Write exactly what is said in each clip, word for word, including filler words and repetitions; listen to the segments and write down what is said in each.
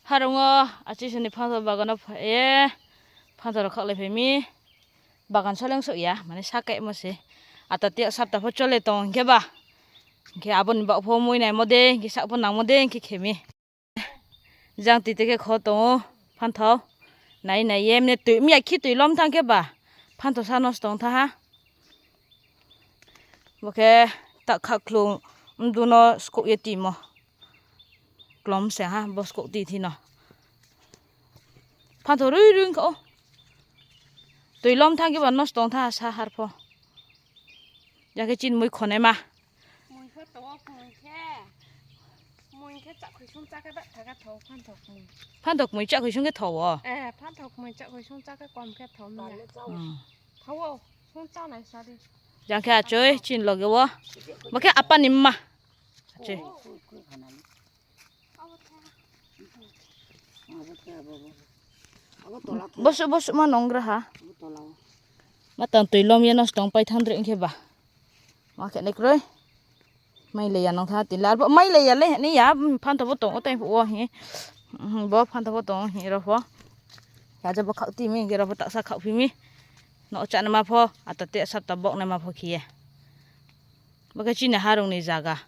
Harong wo achi sini phanthor bagan no phai ye, phanthor rao khaohlai phai mi. Bagan soleng souh ya, mane sa kaimo se. Ata te sapta pho chole tong hing khe ba. Hing khe abo ni baoh pho mui naimo de, hing khe sak pho nangmo de, hing khe khe mi. Jang tui te khe kho tong ou, phanthor. Nai nai ye, mne tui, miya khi tui lom thanng khe ba. Phanthor sa nosto ong thanng ha. Bo khe ta kha khlung, mdu no skouh ye timo. Klom se ha, bo skouh ti thi no. Phanthor rui rui kha ou. Tui lom thanng khe ba nosto ong thanng ha sa har pho. Jang khe chini mui khonaima. Mui pho tong ou, mui khe. Mui khe chakhoisung chá khe ba tha khe thao, phanthor kmui. Phanthor kmui chakhoisung khe thao wo? Eh, phanthor kmui chakhoisung chá khe kom khe thao mya. Hmm. Thao wo, sung chá nai sa di. Jang khe achoi, chini loge wo. Bo khe apa ni mma. Achoi. Bosuh, bosuh ma nonggra ha. Ma tang tui lom ye nosto ong pai thanng droi khe ba. Ma khe nai kroi. Mai le ya nong tha tin le, arphuh mai le ya le ni ya, phanthor pho tong ou tei phuh wo hi. Bo phanthor pho tong ou hi ro pho. Ya je bo khaoh ti mi, hing khe ro pho taksa khaoh phi mi. No chá naima pho, ata te sapta bok naima pho khe ye. Bo khe chini harong ni zaga.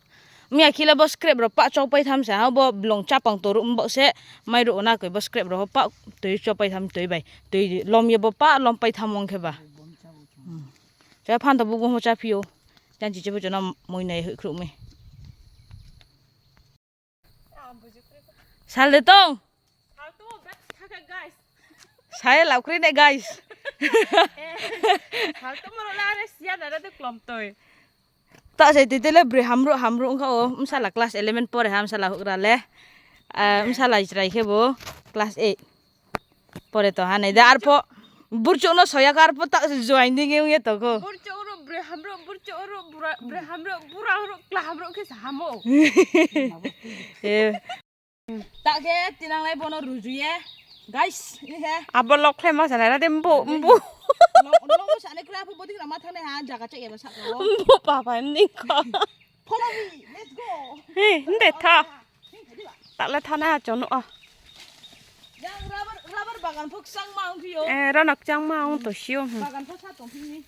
Miya khe le bo scrap rao pah chau pai tham se ha, bo blong chápang toruh mbaoh se, mairuh na koi bo scrap rao pah tui chau pai tham tui bai. Tui lom ye bo pah lom pai tham ong khe ba. Cha phanthor bo bo chá phi ou. Jang chiche pho chano mui nai hoih khruh mi. Sal de tong. Sa ye lap kroi nai, guys. Ta se tui te le broi hamruh hamruh ong kha ou, bsala class eleven pore ha, bsala houhgra le. Ah, bsala chrai khe bo class eight pore tong ha nai de, arphuh burchouh no soya khe arphuh ta se join dei khe ong ye tong kho. Burchouh ruh broi hamruh, burchouh ruh bura, broi hamruh, bura ruh kla hamruh khe sa hamo. Eh. Ta khe tinang nai bo no ruju ye. Guys, ni he. Abo lok khlaima sa nai ra de mbu, mbu. Lok, lok sa nai kra pho bodi kra ma thanng nai ha, jaga chak ya ba sa ko. Mbu papa ni kho. Follow me, let's go. He, nde tha. Ta le tha na ha chono a. Jang rubber, rubber bagan pho kchangma ong phi ou. Eh, rano kchangma ong to si ou, hmm. Bagan pho sa tong phi ni.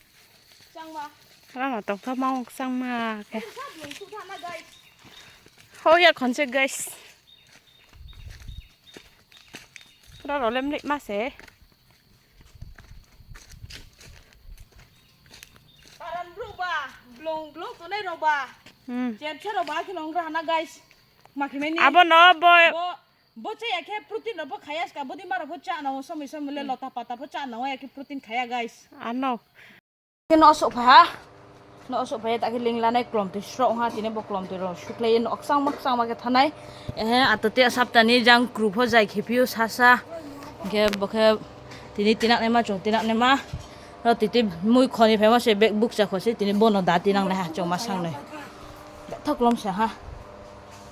Kchangma. Rano tong tha ma ong kchangma khe. Eh, sa blong su tha na, guys. Ho ya khon se, guys. Rano lemlima se. Paran brouh ba, blong, blong tongnai rao ba. Hmm. Cherche rao ba khe nong gra na, guys. Ma khe mai ni. Abo no bo. Bo, bo chaya khe protein rao pho khaya ska, bodi ma rao pho chá nang ou, somoi somoi le lota pata pho chá nang ou, ya khe protein khaya, guys. Ano. Khe no souhphai ha. No souhphai ha, ta khe ling lanai klom tui sroh ha, tini bo klom tui rao sukhlai ye no kchangma kchangma khe thanai. Ehe, ato te sapta ni jang kru pho zai khe phi ou sasa. Hing khe bo khe tini tinang naima, chung tinang naima. Ro titi mui kho ni phaimo se bag bukcha kho se, tini bo no da tinang nai ha, chung ma sangnoi. Betha klom se ha.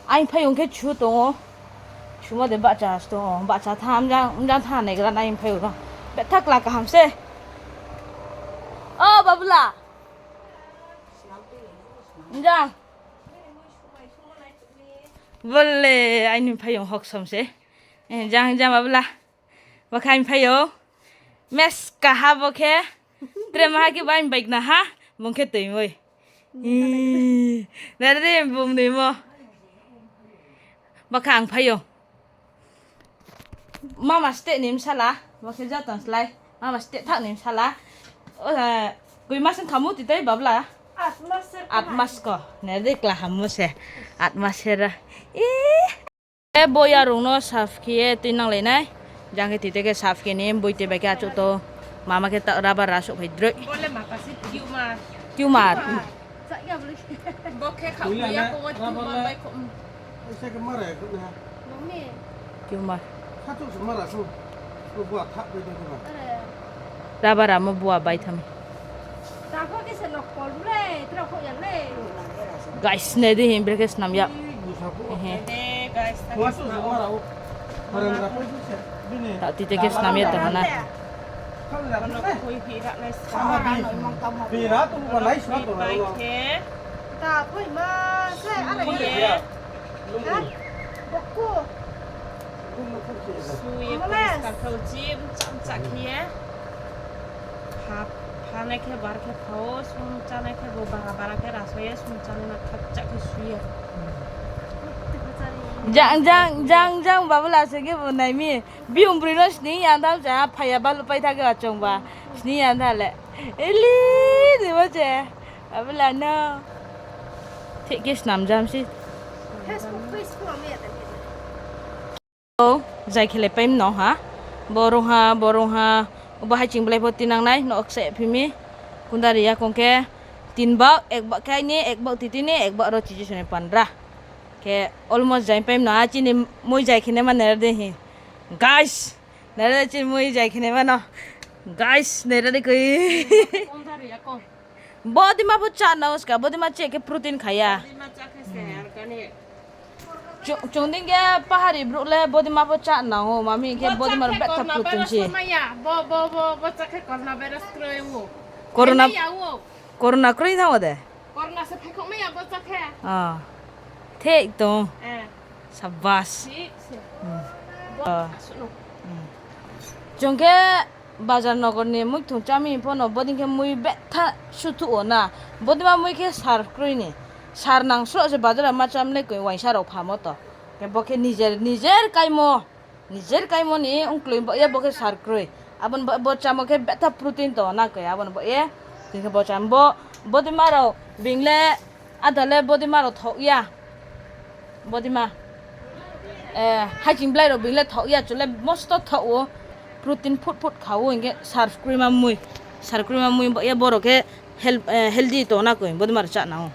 Aini phaiyong khe chu tong ou. Chumo de bahcha tong ou. Bahcha tha, mjang, mjang tha naigra na aini phaiyong no. Betha kla kaham se. O, Babula. Mjang. Bole, aini phaiyong hoksom se. Eh, jang, jang, Babula. Bo khe aini phaiyong. Mes kaha bo khe. Tre maha khe bo aini bike na ha. Bung khe toi moi. Ih, nare de bung noi mo. Bo khe ang phaiyong. Mama state ni bsala. Bo khe jatang slái. Mama state thak ni bsala. O, eh, koi mas wngkha mo titei Babla? At mas ko. Nare de kla hammo se. At mas ra. Ih. E bo yarung no saf khe ye tui nanglai nai. Jang khe tui te khe saf khe ni boi tui bai khe achouh to. Mama khe ta rubber ra souhphai droi. Bo le ma kasi tumor. Tumor. Bo khe khau ya ko tumor bai ko. Tumor. Rubber ramo bua bai tham. Guys, nai di hing brekhe snam ya. Ehe. Ta tui te khe snam ya tong ha na. Sui ye poriskar khe uchih, mcha mcha khe ye. Pha, phanai khe bar khe pha ou, sung chánai khe bo bara bara khe raso ye, sung chánai no khakcha khe sui ye. Jang, jang, jang, jang, Babula se khe bo nai mi. Biyung broi no sning ya tha, cha phai ya baluh pai tha khe achong ba. Sning ya tha le. Eli, de bo che. Babula no. Thik khe snam jam si. O, jai khe le paim no ha. Bo rung ha, bo rung ha. Bo haiching blai pho tinang nai, no kse phi mi. Kundari ya kong khe tin bak, ek bak khe aini, ek bak titi ni, ek bak ro chichi soni pandra. Khe almost jai paim no ha, chini mui jai khe naima nera de hi. Guys, nera de chini mui jai khe naima no. Guys, nera de koi. Bodima pho chá nang ou ska, bodima che khe protein kha ya. Chung, chung dei khe pahari brouh le bodima pho chá nang ou, mami khe bodima rao betha protein se. Corona, corona kroi thanng ou de. Thik tong. Sabas. Chung khe bazar nogor ni muithung chámi pho no bodei khe mui betha suthuh ou na. Bodima mui khe sar kroi ni. Sar nang sroh se bazar wo ma chám le koi uaingsa rao phamo to. Khe bo khe nijer, nijer kaimo. Nijer kaimo ni ongkloi bo ye bo khe sar kroi. Abo ni bo, bo chámo khe betha protein tong na koi, abo ni bo ye. Tini khe bo cham bo, bodima rao being le, ada le bodima rao thaoh ya. Bodima. Haiching blai rao being le thaoh ya, chung le mosto thaoh ou. Protein phut phut kha ou, hing khe sar kroima mui. Sar kroima mui bo ye bo rao khe healthy tong na koi, bodima rao chá nang ou.